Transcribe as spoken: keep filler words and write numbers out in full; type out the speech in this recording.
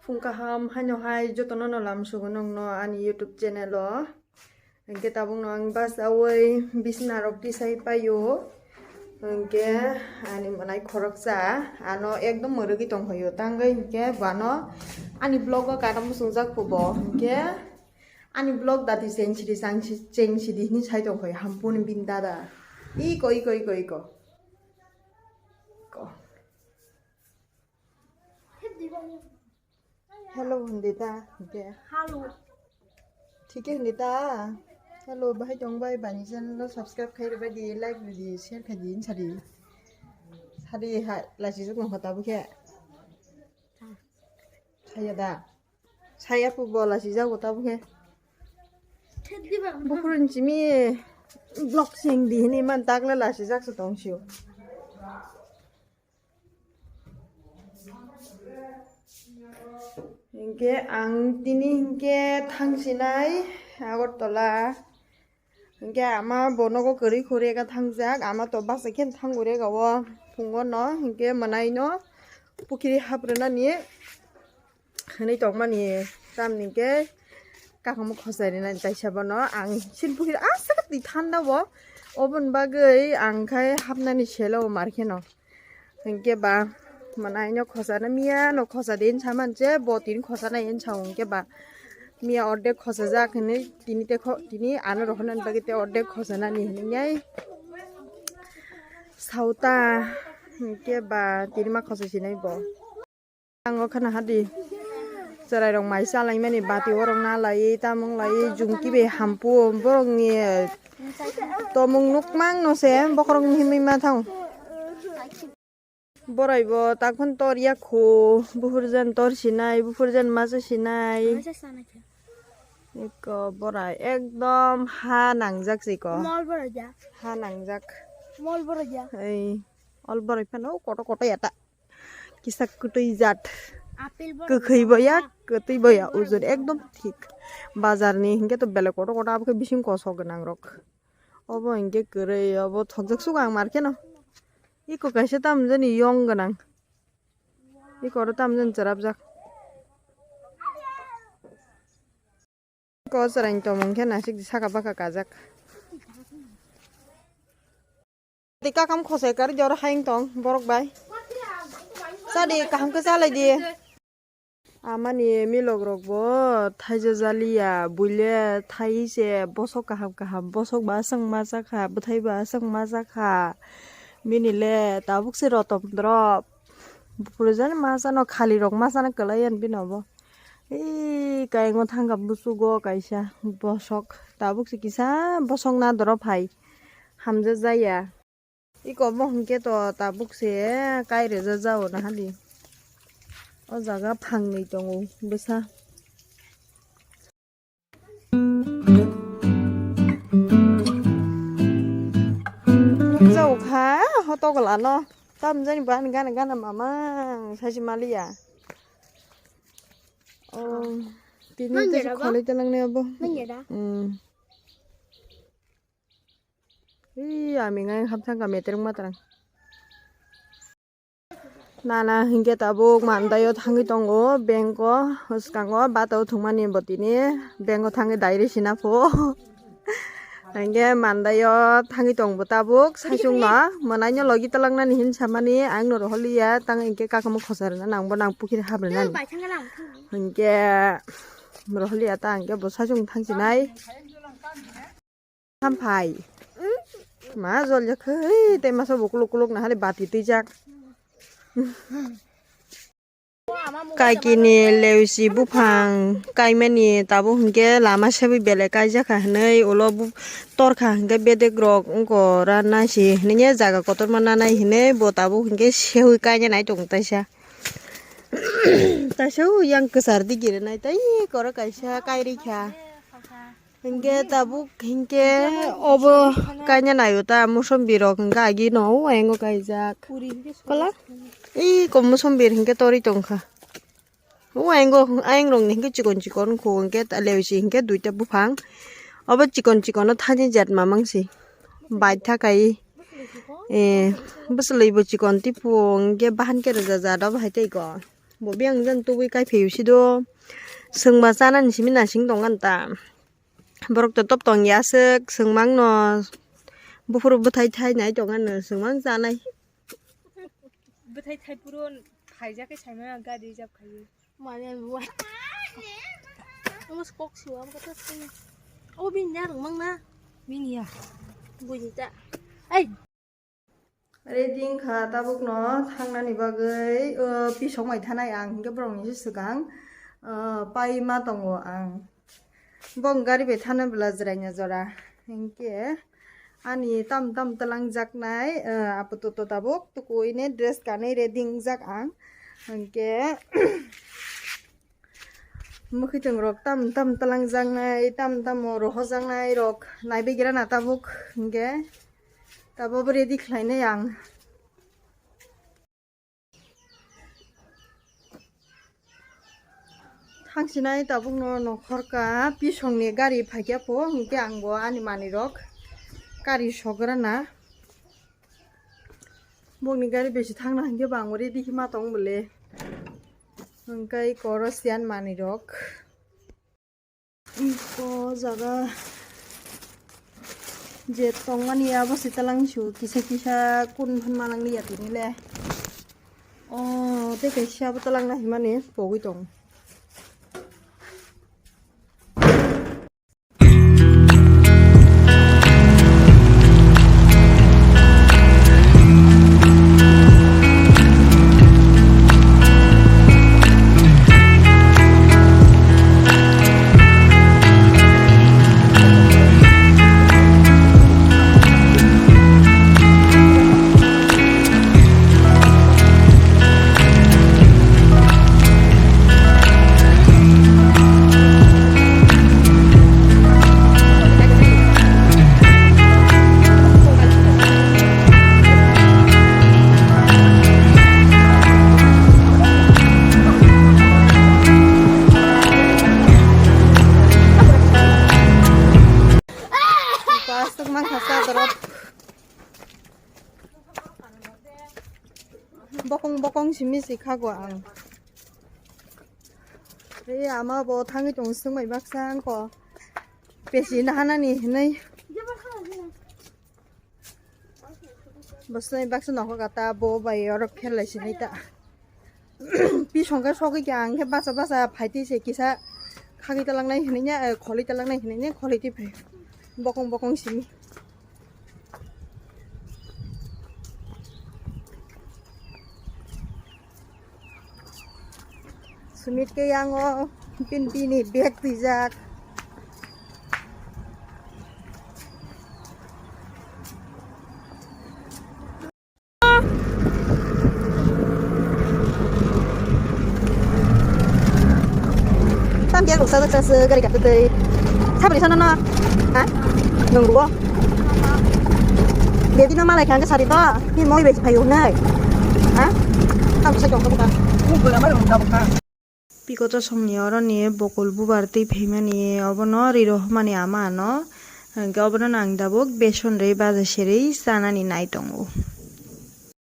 Phung kaham haino hai jotono no lamsugo nongno ani YouTube channel o. Hingke tabukno ang basawi bisna rok tisai paio. Hingke ani mwnai khoroksa ano ekdom mwrwgwi tongphaio. Tangwi hingke bano ani vlog o kana muchungjak phubo. Hingke ani vlog dati cheng sidi chang si-, cheng sidi hini sai tongphai hampuni bini dada. Iko, iko, iko, iko. Iko. Hello, hindi ta, hindi. Hello. Thike hindi ta. Hello, bahai tong bai, bani channel lo subscribe khai rwbai di, like rwdi, share khai di, sadi. Sadi ha, lasi juk nang kota bukhe. Saya da. Saya pu bola si jago ta bukhe. Bukurun chimi vlog sing di hini man takle lasi jak sa tong sio. Hingke ang tini hingke thangsinai Agartala. Hingke ama bo nogo kwrwi khuri eka thangjak, ama to bachai khe thangwi rega o phungo no, hingke mwnai no pukhiri haprwnani hwnwi tongmani tamni hingke kakamo khosai rinani taisa bono ang sin pukhiri aswk twi thanda o, oboni bagwi ang khai hapnani selo mar kheno. Hingke ba mwnai no khosana miya no khosa din saman che bo tin khosana yen sa hingke ba miya ordek khosajak hinui tini te kho-, tini ano rohornani bagwi te ordek khosanani hinui sauta hingke ba tini ma khosa sinai bo. Ang o khana hadi. Chwrairok mai chalaimani bati orok na laiwi, tamung laiwi, jungki bai hampu borokni tomung nukmang no se bokhorok himwi ma thang. Borai bo takhon tor ya khu, buphur jan tor sinai, buphur jan masa sinai. Eko borai ekdom ha nangjak se eko. Mol borai ja. Ha nangjak. Mol borai ja. Ei, ol borai phano koto koto ya ta. Kisa kwtwi jat. Apple bo kwkhwi bo ya, kwtwi bo ya, ujur ekdom thik. Bazar ni hinkhe to belai kotor kotor, abo khe bising kosok gwnang rok. Obo hinkhe kwrwi, obo thokjak sugo ang mar kheno. Iko kaisa tamjani yong gwnang. Iko oro tamjani chwrapjak. Ko chwraini tongmung khe naisik di saka baka kajak. Tei kakam khosai karwi di oro hayung tong borok bai. Chadi kaham khe chalai di. Amani milok rok bo thaija jaliya, buile thai se bosok kaham kaham, bosok ba aswk ma chakha, bwthai ba aswk ma chakha. Bini le tabuk se rotom drop. Buphurujan masano khalirok masano kwlaiyan bini obo. Ee, kaingo thangkha busugo kaisa bosok. Tabuk se kisa bosok nadoro phai. Hamjak jaya. Iko bo hwnkhe to tabuk se kai rwjak jao nahadi. O jaga phangnwi tongo bwsa. Nukjagokha, ho togolano. Tamjani bo ani gana gana mamang sachi maliya. Oh, tini tei kholai talangni abo. Nang ya da? Hmm. Ee, ami ngai hapthang ka metereng matrang. Nana hinkhe tabuk Mandai o thangwi tongo, bank o, swkango bata o thwngmani bo tini bank o thangwi dairi sina pho. Hinkhe Mandai o thangwi tongbo tabuk, saichung no mwnaino logi twlangnani hin samani ang no rohorliya, tang hinkhe kakamo khosarna nangbo nang pukhiri habrinani. Hinkhe rohorliya ta hinkhe bo saichung thangsinai. Hamphai. Ma jol ya khe, tei masa bo kuluk kuluk na hali bati twijak. Kaikini leusi buphang kaimani tabuk hinkhe lama sewi belai kaijakha hinui ulo bu-, torkha hinkhe bedek rok wngkha ora naisi hinui jaga kotorma nanai hinui bo tabuk hinkhe sewi kaina nai tongo taisa. Taisa yang kwchar digi rwnai tei koro kaisa kairikha. Hinkhe tabuk hinkhe obo kaina naio ta, mosombi rok hinkhe agi no o ayango kaijak. Kola? Iko mosombi hinkhe torwi tongkha. O ayango, ayang rok ni hinkhe chikon chikon kho hinkhe ta leusi hinkhe duita buphang. Obo chikon chikon no thani jat mamang si. Bai thakai. Eh, bwswlwi bo chikon tipo hinkhe bahan khe rwja jat obo hai tei ko. Bo biyang jan tubui kai phaio sido. Swngba chanani simi nasing tong ani ta. Borok to top tong ya swk, swngmang no. Buphuru bwthai thai nai tong ani swngmang chanai. Bwthai thai puro phaijak khe saimano gari rijak phaiwi. Mane buai. Amo kok siwa amo kata sini. O bini ya rwngmang na. Bini ya. Buini ta. Ai. Ready wngkha tabukno thangnani bagwi, o, pisok mai thanai ang, hinkhe borokni se swkang, o, pai ma tongo ang. Bo gari bai thana bwla jwraina jora. Hinkhe ani tam tam twlangjaknai, o, apatot tabuk tukuine dress kanwi ready wngjak ang. Hinkhe mwkhwtwng rok tam tam twlangjaknai, tam tam rohojaknai rok naibegrana tabuk hinkhe. Tabuk ready khlainai ang. Thangsinai tabukno nokhorka pisongni gari phaikya po, hinkhe ang bo ani manwirok kari sograna. Bokni gari besi thangna hinkhe bo ang ready khe ma tong bole. Hinkhe koro siyan manwirok. O jaga je tongmani abo se talang su kisa kisa kun phan manang liya tini le. O tei kaisa abo talang na himani pogwi tong. Bokong bokong simi si khago ang. Ei ama bo thangwi tong swngbai baksa angko. Pesi nahanani hinwi. Bwswni baksa nokho kata bo bai oro khelai sinai ta. Pisong khe sogwi khe ang khe basa basa phaitwi se kisa khagwi talangnai hinwi nya, eh, kholwi talangnai hinwi nya kholwi twi phai. Bokong bokong simi. Sumit ke yang o pin pini bag twijak. Tam dia ruksa ruksa se gari kapte. Sabri sana na. Ha? Nung ruo. Baby no malai khang sari to. Ni moi besi phayu nai. Ha? Tam sa jong to ta. Pikoto songni oroni bokol bubar twi phaimani obono riro hwnmani ama ano. Hwnkhe obono ang tabuk beson rwi baja serwi chanani nai tongo.